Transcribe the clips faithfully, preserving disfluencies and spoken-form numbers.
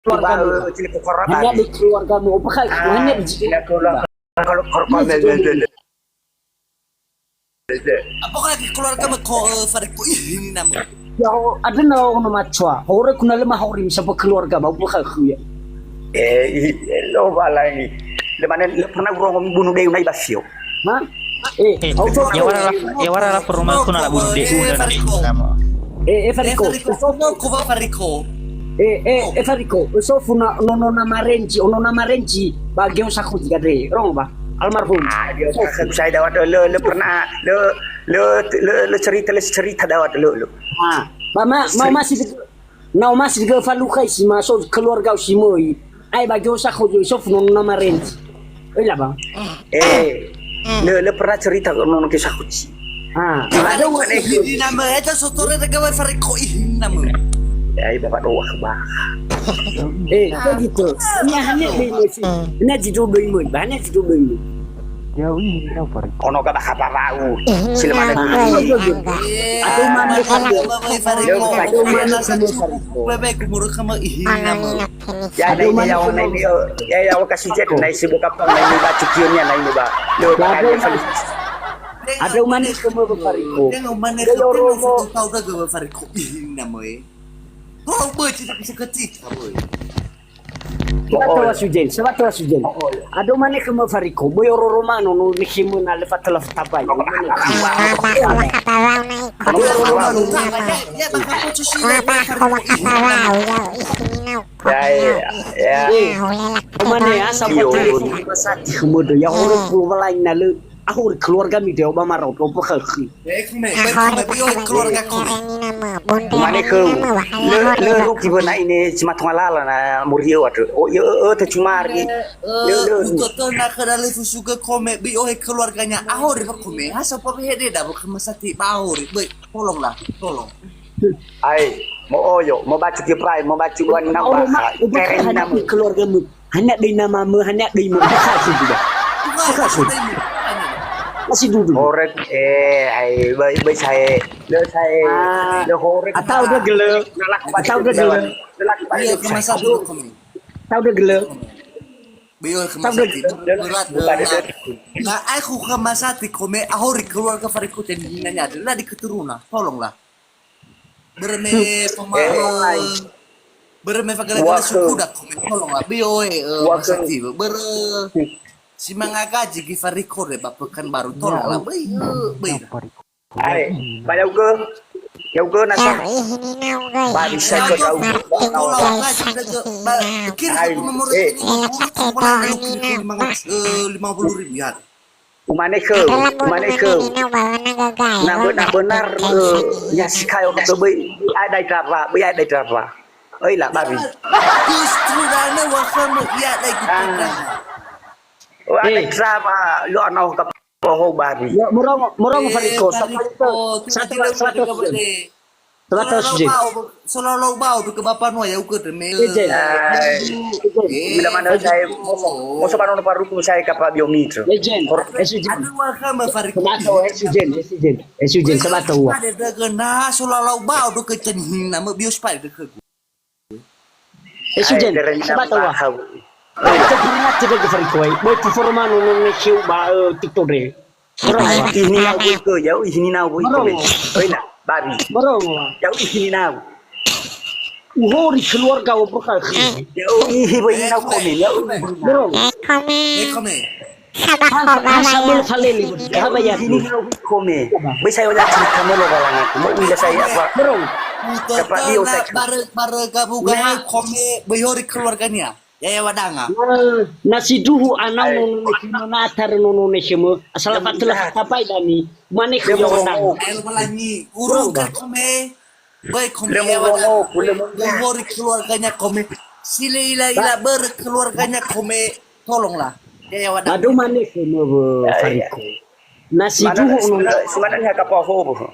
Keluargamu. Hanya di keluargamu. Apa kau? Hanya di keluarga. Apakah keluarga me ko, eh, Fariko? Ih, ini nama. Ya, ada na ono matua. Hore kuna lema hori misapa keluarga mau buka kuya. Eh, ih, lo balai. Lemane le pernah urong bunuh deh unai basio. Ha? Eh, eh, ya wara la, ya wara la perumah kuna la bunuh deh. Eh, eh, Fariko. Fariko. Ko ba Fariko. Eh, eh, eh, Fariko. So funa nono nama Renji, ono nama Renji. Ba geo saku tiga deh. Rong ba. Almarhum. Ah, dia saya dawat le, le pernah, le, le, le, le cerita, le cerita dawat le, le. Ah, ba ma, mau masih, nau masih ke falukai si ma, so keluarga si moi. Ai ba geo sa khojo so funo nama Renji. Oi lah, Bang. Eh, le, le pernah cerita ke nono ke sakuci. Ah, ada wa ini nama eta sotore daga wa Fariko ini nama. Ai bapak doa ke bah. Eh, kok gitu. Ini hanya doi moi sih. Ini jido doi moi, banyak jido doi moi. Ya'o, ih, ini nau Fariko. Ono ka bakha bawa'u. Sila mana? Atau mana? Atau mana? Bebe kumuru kama ih nama. Ya, ada ini yang mana ini? Ya, ya, kasih cek. Nah, isi buka pang, nah, ini baca kiumnya, nah, ini, Pak. Lo, ada mana? Ada mana kamu, Fariko? Dia nggak mana kamu? Tahu dah gak Fariko ih nama, eh. Kau baca tak bisa kecil, boy. Sebab tu Sujen, sebab tu Sujen. Ado mane khömö Fariko, böi ororo mano no nikhimö na lö fatöla fatabai. Ya, ya, ya. Mane asa buat masati khömö dö, ya oro puluh walaing na lö. Ahori keluarga mi deo ba marau, lo pökhökhö. Eh, kome, kome, böi ohe keluarga kome. Mane khöu, lö, lö rugi wöna ine si matunga lala na mori eu atö. O, yo, ö, ö, te cumari. Lö, lö. Utoto na khöda lö fusugö kome, böi ohe keluarganya. Ahori ba kome, ha sopo hede da, ba kome sati, ba ahori, böi, tolonglah, tolong. Ai, mo oyo, mo bacu kiprai, mo bacu wani nambah. Tereng nama. Keluargamu. Hanya döi namamö, hanya döi mö. Buka sudu dah. Buka sudu. Masih duduk. Horek, eh, hai, böi, böi sae. Lö sae. Lö horek. Atau dia gelö. Atau dia gelö. Iya, ke masa dulu kami. Atau dia gelö. Böi ohe ke masa dulu. Berat, berat. Nah, aku ke masa dulu kome, ahori keluarga Fariko dan hinanya adalah di keturunan. Tolonglah. Börö me fama-, börö me fagala-gala suku da kome, tolonglah, böi ohe, eh, masati, börö si manga gaji göi Fariko re ba Pekanbaru, tolonglah, böi, eh, böi. Ae, ba yaugö, yaugö nasa. Ba bisa ke yaugö. Kira aku nomor lima puluh ribu ya. Umane khöu, umane khöu. Na bö-, na benar, eh, ya si kayo ke böi, böi ada drama, böi ada drama. Oi lah, babi. Justru dana wa khömö ia ada gitu. Ada drama, lo ana ka poho babi. Ya, morongo, morongo Fariko. Satu, satu, satu. Solalau bao, solalau bao tu ke bapa noa ya uke deme. Ejen. Bila mana saya, moso, moso bano paruku saya kapa biomi tu. Ejen. Esujen. Anu wa khömö Fariko. Sabato, esujen, esujen. Esujen, sabato wa. Ada daga na solalau bao tu ke cenhina me bios pai ke. Esujen, sabato wa. Itu pernah tidak ke Fariko, eh. Böi tu formano non ne siu ba, eh, TikTok deh. Ini nau böi ke, ya'o ini nau böi ke. Oi na, babi. Ya'o ini nau. Uhori keluarga wa buka. Ya'o ini böi nau komen, ya'o. Bro. Eh, kome. Sabah kome. Ini nau komen. Böi saya udah cerita mulu balangan. Mau udah saya apa? Bro. Dapat dia udah. Bare, bare gabu gabu kome, böi hori keluarganya. Ya, ya, wadanga. Na, na sindruhu anau nono ne khimö na atarö nono ne khimö, asal fatöla fatabai dami, mane khö ya wadanga. Ayo balangi, urung ke kome, böi kome ya wadanga. Böi hori keluarganya kome. Sila ila ila börö keluarganya kome, tolonglah. Ya, ya wadanga. Aduh, mane khömö, Fariko. Na sindruhu nono. Sebenarnya kapa ho.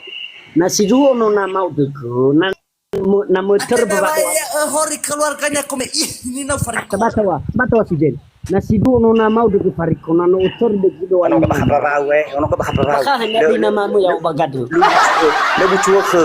Na sindruhu nono na mau dögö, na Mo-, na mötör ba, eh, hori keluarganya kome, ih, ini nau Fariko. Sabato wa, sabato wa Sujen. Na sindruhu nono na mau dögö Fariko, na no ötör dögö doa. Ono ka bakha barau, eh, ono ka bakha barau. Bakha hanya di namamö ya, ba gadu. Lö bucu khö.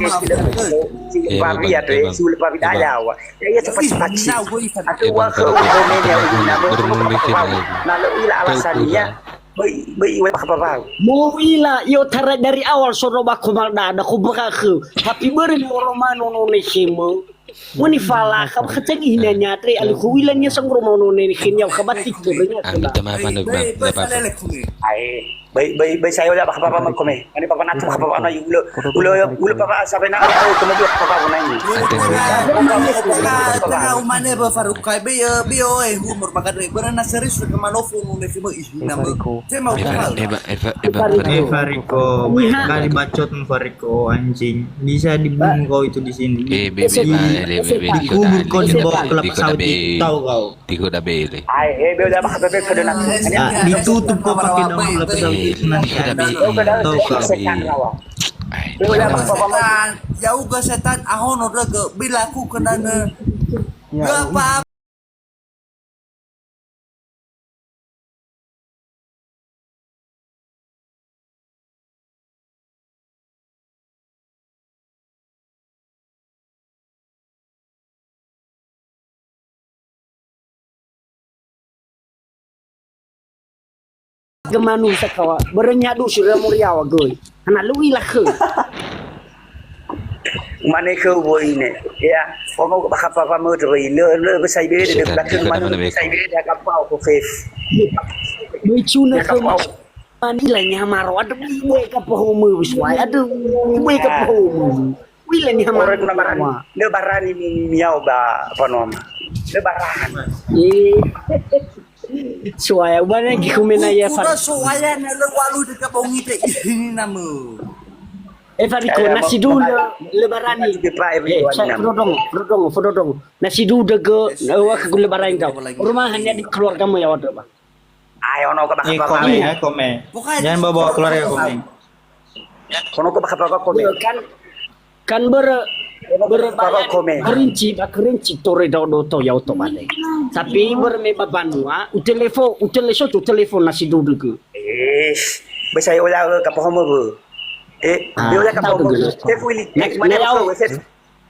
Sulpa Ria tu, eh, Sulpa Ria. Ya, ya, cepat-cepat. Aku wa ke, na le ila alasannya. Böi, böi, böi, apa-apa. Mu'ila, i'otarai dari awal sono ba komal dada, ko berakhir. Tapi börö ni oroma nono ne khemö. Muni fala, ka ba khateng ina nyatre, alu ko wila nia sangro nono ne khenia, ka ba tikto nya. Anu tama apa ndak ba, ndak ba. Ai, böi, böi, böi, saya udah apa-apa, apa, kome. Ani papa natu, apa-apa, ana, ulo, ulo, ulo, papa, sampai na, oh, kome juga, apa-apa, apa, nanya. Ada yang mau. Papa, papa, papa. Pernah umane ba Farukai, böi, eh, böi, oh, eh, humor, maka dari, börö na serius, ke manofo, nune, khemö, ih. Eva Riko. Eva, Eva, Eva, Eva Riko. Eva Riko. Banyak kali bacot Eva Riko, anjing. Bisa dibunuh kau itu di sini. Eh, be, be, di, be, be, be, dikubur kau di bawah kelapa sawit itu, tahu kau. Tigo da bele. Ai, eh, be, udah, apa, apa, apa, apa, apa. Ah, ditutup kau pakai daun kelapa sawit itu nanti. Tahu kau. Ai, setan, ya'ugö setan, ahono dögö, bilaku kenana. Ya, gak apa-apa. Gemanu sakawa, börö nyadu si römo riawa göi. Hana lu'i lakhö. Mane khöu wöi ne. Ya, ono bakha papa mödröi. Lö, lö, besai bede, Sudah, bakha sudah mane menebeku. Besai bede, kapao ko fef. Möi cuna Ya, khöu kapao. Manila ni hamaro. Aduh, ibu ka pohomu, suai. Aduh, ibu ka pohomu. Wila ni hamaro. Orang na barani. Lö barani mi, mi, miau ba, apa nama? Lö barani. Eh. Suaya, ubana gi kumena ya, Far. Udah suaya na lö walu deka bongi te ini nama. Eh, Fariko, Saya nasi mau dulu, kembali. Lö barani. Lagi ke Pak, Eh, everyone, saya, nama. Frodong, Frodong, Frodong. Nasi dulu dege, eh, wah, ke lö barani tau. Rumah hanya di keluargamu ya, waduh, Bang. Ayo, no, ke Ini bakal komen ya, komen. Pokoknya Jangan bawa-bawa keluarga komen. Kono ke bakal komen. Kan, kan börö, börö Bakal komen. Kerinci, ba kerinci tore dao do to ya'o to bale. Tapi börö me ba banua, utelefo, uteleso, utelefo nasi dulu dege. Eh, besai ola ke apa homo bu. Eh, Ah, dia ola ke apa tahu homo. Dulu. Saya fully. Next, mana next, kau, saya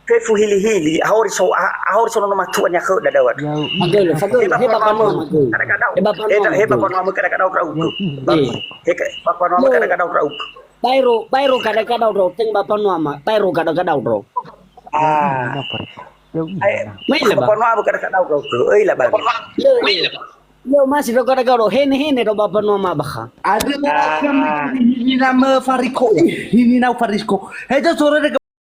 Fefu hili-hili, ahori so, ah-, ahori so nono matua nya khö dadawat. Fagöl, fagöl, He he bapa bapa noa noa, magöl. Kada-kada. He bapa He noa he bapa magöl. Noa kada-kada ura uku. Eh. He ka-, bapa noa Yo. Kada-kada ura uku. Baero, baero kada-kada ura, teng bapa noa ma, baero kada-kada ura. Ah. Mai lah, Bapa Bang. Noa kada-kada ura uku. Oi lah, Bang. Yo, yo. Yo, masih do kada-kada ura, hene-hene do bapa noa ma bakha. Ada Ah. Hini nama Fariko. Hini nau Fariko. Hei, tu suara dia